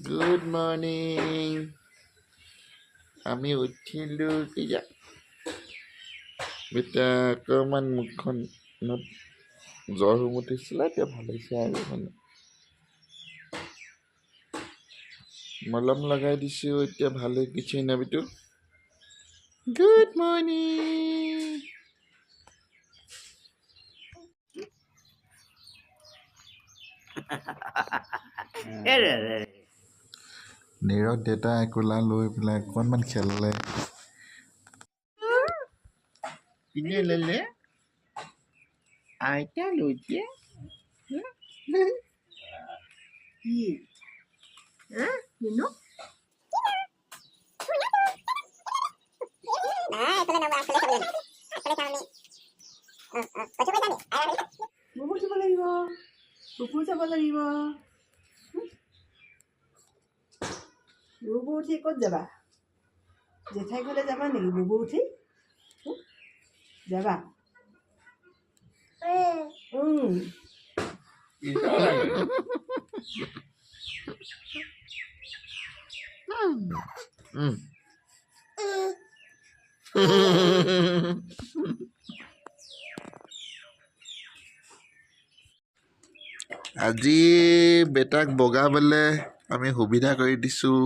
Good morning. আমি উঠিলোঁ কিয়া এতিয়া অকণমান মুখখনত জ্বৰ উঠিছিলে, এতিয়া ভাল হৈছে আৰু মানে মলম লগাই দিছোঁ, এতিয়া ভাল হৈ গৈছে না বিটু? Good morning. নীৰক দেউতা একোলা লৈ পেলাই অকণমান খেলালে। কোনে ল'লে? আইতা লৈছে। কি হা নিনু? বুবু যাব লাগিব, বুবু যাব লাগিব। বুবু উঠি ক'ত যাবা? জেঠাই ঘৰলৈ যাবা নেকি? বুবু উঠি যাবা? আজি বেটাক বগাবলৈ আমি সুবিধা কৰি দিছোঁ।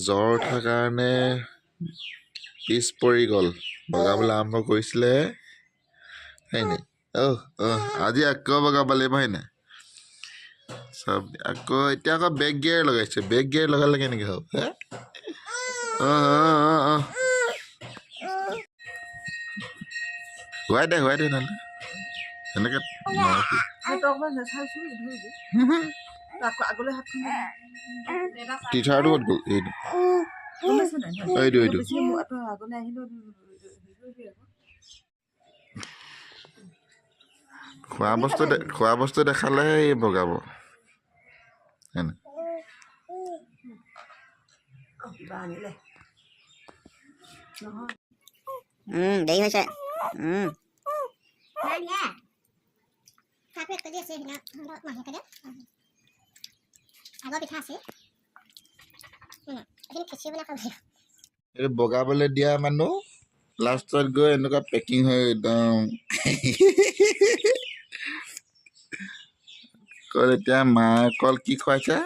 জ্বৰ উঠাৰ কাৰণে পিছ পৰি গ'ল, বগাবলৈ আৰম্ভ কৰিছিলে হয়নে? অহ অহ আজি আকৌ বগাব লাগিব হয়নে? চব আকৌ এতিয়া আকৌ বেক গিয়াৰ লগাইছে। বেক গিয়াৰ লগালে কেনেকৈ হ'ব? অঁ অঁ অঁ অঁ শুৱাই দে, শুৱাই দে, নহ'লে এনেকৈ। টিচাৰটো ক'ত গ'ল? এইটো এইটো এইটো খোৱা বস্তু দেখালেহে এই বগাব। দেৰি হৈছে। এইটো বগাবলৈ দিয়া মানুহ লাষ্টত গৈ এনেকুৱা পেকিং হৈ একদম। কল এতিয়া মায়ে কল কি খুৱাইছে?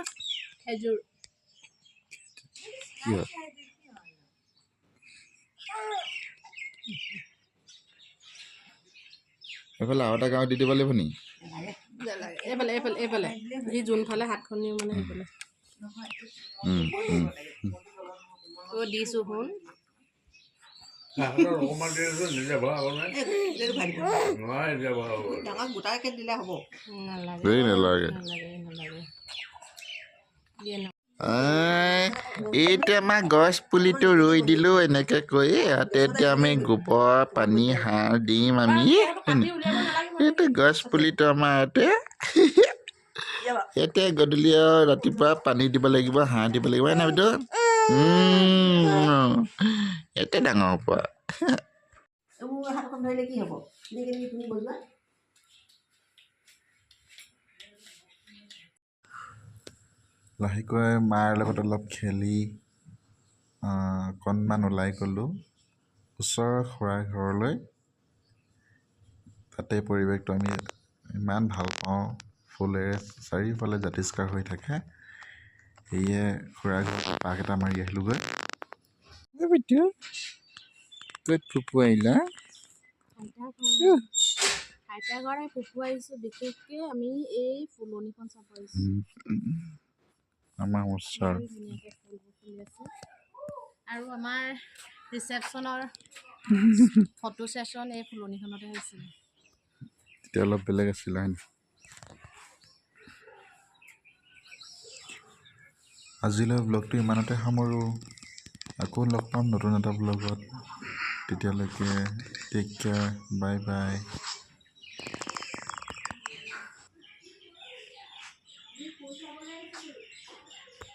খেজুৰ। কি হয়? এইফালে আৰু এটা গাঁও দি দিব লাগিব নি? এইফালে এইফালে এইফালে সি যোনফালে হাতখন নিওঁ মানে সেইফালে দিছোঁ। শুন, এইটো আমাৰ গছ পুলিটো ৰুই দিলোঁ এনেকৈ কৰি। ইয়াতে এতিয়া আমি গোবৰ পানী সাৰ দিম আমি। এইটো গছ পুলিটো আমাৰ ইয়াতে এতিয়া গধূলি আৰু ৰাতিপুৱা পানী দিব লাগিব, হাঁহ দিব লাগিব, হয় নাই বাইদেউ? ইয়াতে ডাঙৰ হ'ব। লাহেকৈ মাৰ লগত অলপ খেলি অকণমান ওলাই গ'লোঁ ওচৰৰ খুৰাৰ ঘৰলৈ। তাতে পৰিৱেশটো আমি ইমান ভাল পাওঁ, ফুলেৰে চাৰিওফালে জাতিষ্কাৰ হৈ থাকে। সেয়ে খুৰাৰ ঘৰত পাক এটা মাৰি আহিলোঁগৈ। ক'ত ফুপু আহিলা? আইতা ঘৰ ফুপু আহিছোঁ। বিশেষকৈ আমি এই ফুলনিখন চাব আহিছোঁ। আমাৰ ওচৰ ধুনীয়াকৈ ফুলবোৰ ফুলি আছে। আৰু আমাৰ ৰিচেপশ্যনৰ ফটো ছেশ্যন এই ফুলনিখনতে হৈছিলে। তেতিয়া অলপ বেলেগ আছিলে হয়। আজিলৈ ব্লগটো ইমানতে সামৰোঁ। আকৌ লগ পাম নতুন এটা ব্লগত। তেতিয়ালৈকে টেক কেয়াৰ, বাই বাই।